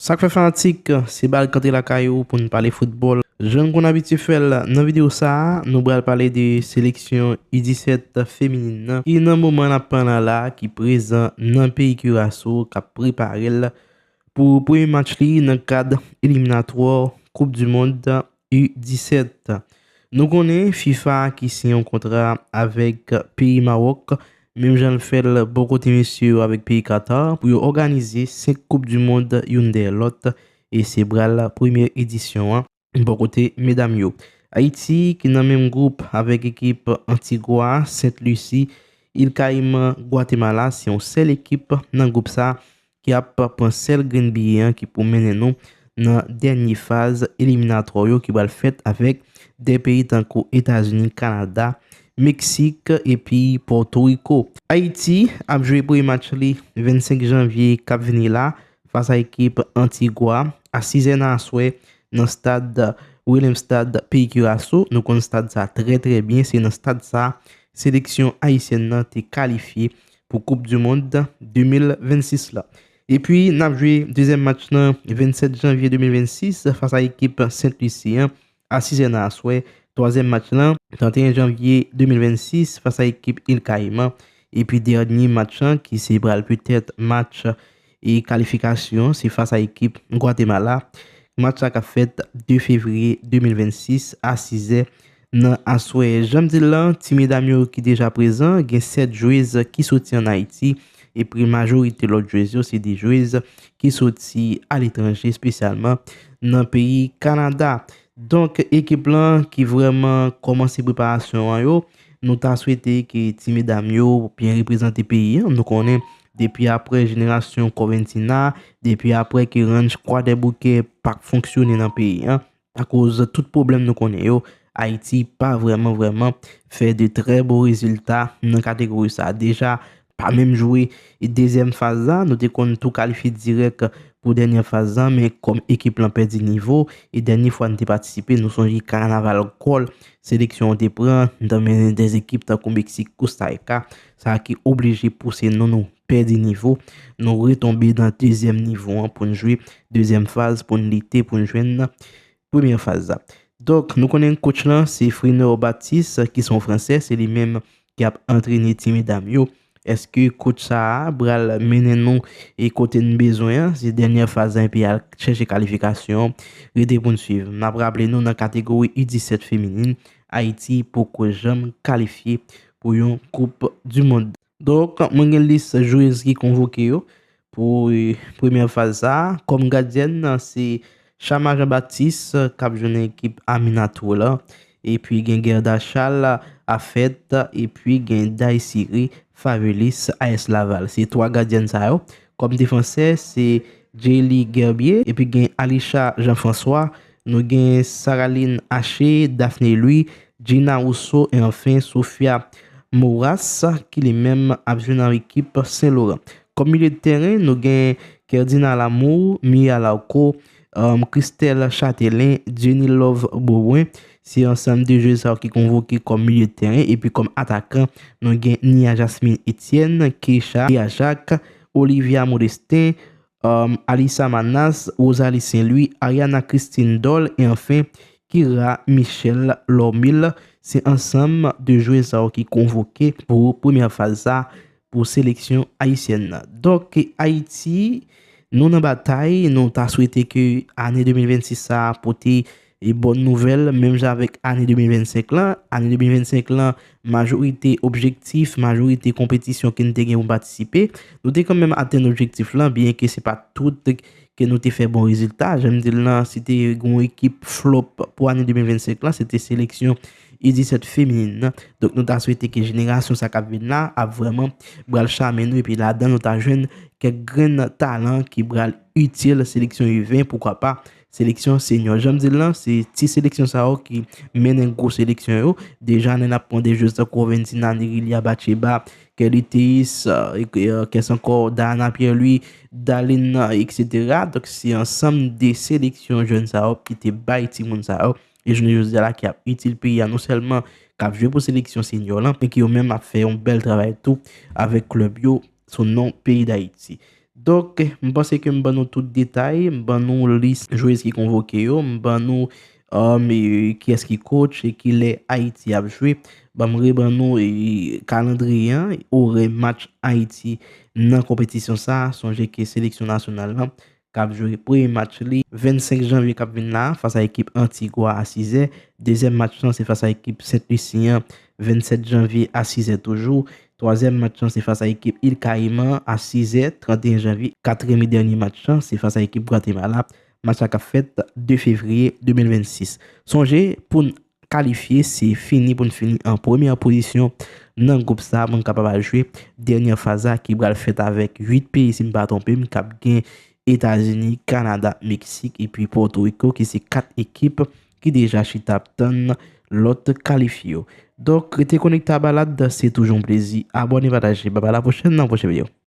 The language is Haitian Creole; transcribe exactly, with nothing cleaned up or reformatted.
Sa k fè fanatik, se bal k antre lakay ou pou n pale foutbòl. Jan n konn abitye fè l nan videyo sa a, nou pral pale de seleksyon U disèt feminin nan, ki nan moman n ap pale la, ki prezan nan peyi Kiraso, k ap prepare l pou premye match li nan kad eliminatwa Koup di Mond U disèt. Nou konnen fifa ki siyen yon kontra avèk peyi Mawòk, menm jan l fè l bò kote mesye yo avèk peyi Katar, pou yo òganize senk Koup di Mond youn dèyè lòt, e se pral premyè edisyon an bò kote medam yo. Ayiti, ki nan menm gwoup avèk ekip Antigwa, Sent Lisi, Il Kaiman, Gwatemala, se yon sèl ekip nan gwoup sa ki ap pran sèl grenn biyè an ki pou mennen nou nan dènye faz eliminatwa yo ki pral fèt avèk de peyi tankou Etazini, Kanada, Meksik epi Pòtoriko. Ayiti ap jwe premye match li vennsenk janvye k ap vini la fas a ekip Antigwa a sizè nan aswè nan stad Willemstad peyi Kiraso. Nou konn stad sa trè trè byen, se nan stad sa seleksyon ayisyèn nan te kalifye pou Koup di Mond de mil vennsis la. Epi n ap jwe dezyèm match nan vennsèt janvye de mil vennsis fas a ekip Sent Lisi an a sizè nan aswè. Twazyèm match lan, trannteyen janvye de mil vennsis fas a ekip Il Kaiman. Epi dènye match lan, ki se pral petèt match e kalifikasyon, se fas a ekip Gwatemala. Match la k ap fèt de fevriye de mil vennsis a sizè nan aswè. Jan m di l lan, ti medam yo ki deja prezan, gen sèt jwez ki soti ann Ayiti, epi majorite lòt jwez yo se de jwez ki soti aletranje, espesyalman nan peyi Kanada. Donk, ekip lan ki vrèman kòmanse preparasyon an yo, nou ta swete ke ti medam yo byen reprezante peyi an. Nou konnen, depi aprè jenerasyon Corventina, depi aprè ke Ranch Kwadèboukè pa k fonksyone nan peyi an, akoz tout pwoblèm nou konnen yo, Ayiti pa vrèman, vrèman fè de trè bon rezilta nan kategori sa. Deja, pa menm jwe dezyèm faz la, nou te konn tou kalifye dirèk pou dènyè faz la, men kòm ekip lan pèdi nivo, e dènye fwa n te patisipe, nou sonje kanaval kòl seleksyon an te pran, n t ap mennen de ekip tankou Meksik, Kosta Rika, sa ki oblije pouse nou, nou pèdi nivo, nou retonbe nan dezyèm nivo an pou n jwe dezyèm faz, pou n lite, pou n jwenn premyè faz la. Donk, nou konnen coach lan, se Frenor Baptiste, ki se yon Fransè, se li menm ki ap antrene ti medam yo. Èske coach sa a pral mennen nou e kote n bezwen an? Se dènyè faz la epi al chèche kalifikasyon. Rete pou n swiv. N ap raple nou nan kategori U disèt feminin, Ayiti poko janm kalifye pou yon Koup di Mond. Donk, mwen gen lis jwez ki konvoke yo pou eh, premyè faz sa a. Kòm gadyèn, se Chama Jean Baptiste k ap jwe nan ekip Aminatou la. Epi gen Gerda Charles Afet, epi gen Daisiri Favelis A S Laval. Se twa gadyèn sa yo. Kòm defansè, se Jaylee Gerbier, epi gen Alisha Jean François, nou gen Saraline Haché, Daphné Louis, Gina Rousseau, e anfen Sofia Moras, ki li menm ap jwe nan ekip Sen Loran. Kòm milye de tèren, nou gen Kerdina Lamour, Mia Larco, um, Christelle Châtelain, Jenny Love Beaubrun. Se ansanm de jwez sa yo ki konvoke kòm milye de tèren. Epi kòm atakan, nou gen Nia Jasmine Etienne, Keisha Jacques, Olivia Modestin, um, Alissa Manas, Rosalie Saint-Louis, Ariana Christine Dol, e anfen Kira Michelle Lormil. Se ansanm de jwez sa yo ki konvoke pou premyè faz sa pou seleksyon ayisyèn nan. Donk, Ayiti, nou nan batay, nou ta swete ke ane de mil vennsis sa a pote e bòn nouvèl, menm jan avèk ane de mil vennsenk lan. Ane de mil vennsenk lan, majorite objektif, majorite konpetisyon ke n te gen pou patisipe, nou te kanmenm atenn objektif lan, byen ke se pa tout ke nou te fè bon rezilta. Jan m di l lan, se te gen yon ekip flòp pou ane de mil vennsenk lan, se te seleksyon U disèt feminin nan. Donk, nou ta swete ke jenerasyon sa k ap vin la ap vrèman pral chame nou, epi ladan nou ta jwenn kèk grenn talan ki pral itil seleksyon U ven, poukwa pa seleksyon senyò. Jan m di l lan, se ti seleksyon sa yo ki mennen gwo seleksyon yo. Deja, n ap pran de jwez tankou Roventina, Nerilia Batcheba, Kelly Theis, euh, e, e, kiyès ankò, Diana Pierre-Louis, Darline, euh, et cetera. Donk, se ansanm de seleksyon jèn sa yo ki te bay timoun sa yo. E jounen jodi a la, ki ap itil peyi a, non sèlman k ap jwe pou seleksyon senyò lan, men ki yo menm ap fè yon bèl travay tou avèk klèb yo sou non peyi Dayiti. Donk, m panse ke m ban nou tout detay, m ban nou lis jwez ki konvoke yo, m ban nou um, e, kiyès ki coach e kilè Ayiti ap jwe. Ban m reban nou e, kalandriye an, orè match Ayiti nan konpetisyon sa a. Sonje ke seleksyon nasyonal lan k ap jwe premye match li vennsenk janvye k ap vin la a fas a ekip Antigwa a sizè. Dezyèm match lan se fas a ekip Sent Lisi an vennsèt janvye a sizè toujou. Twazyèm match lan se fas a ekip Il Kayiman a sizè trannteyen janvye. Katriyèm e dènye match lan se fas a ekip Gwatemala. Match la k ap fèt de fevriye de mil vennsis. Sonje, pou n kalifye, se fini pou n fini an premyè pozisyon nan gwoup sa a pou n kapab al jwe dènyè faz la ki pral fèt avèk uit peyi, si m pa twonpe m, k ap gen Etazini, Kanada, Meksik epi Pòtoriko, ki se kat ekip ki deja chita ap tann lòt kalifye yo. Donk, rete konekte a Balad, se toujou yon plezi. Abòne, pataje. Babay, a la pwochèn nan pwochen videyo.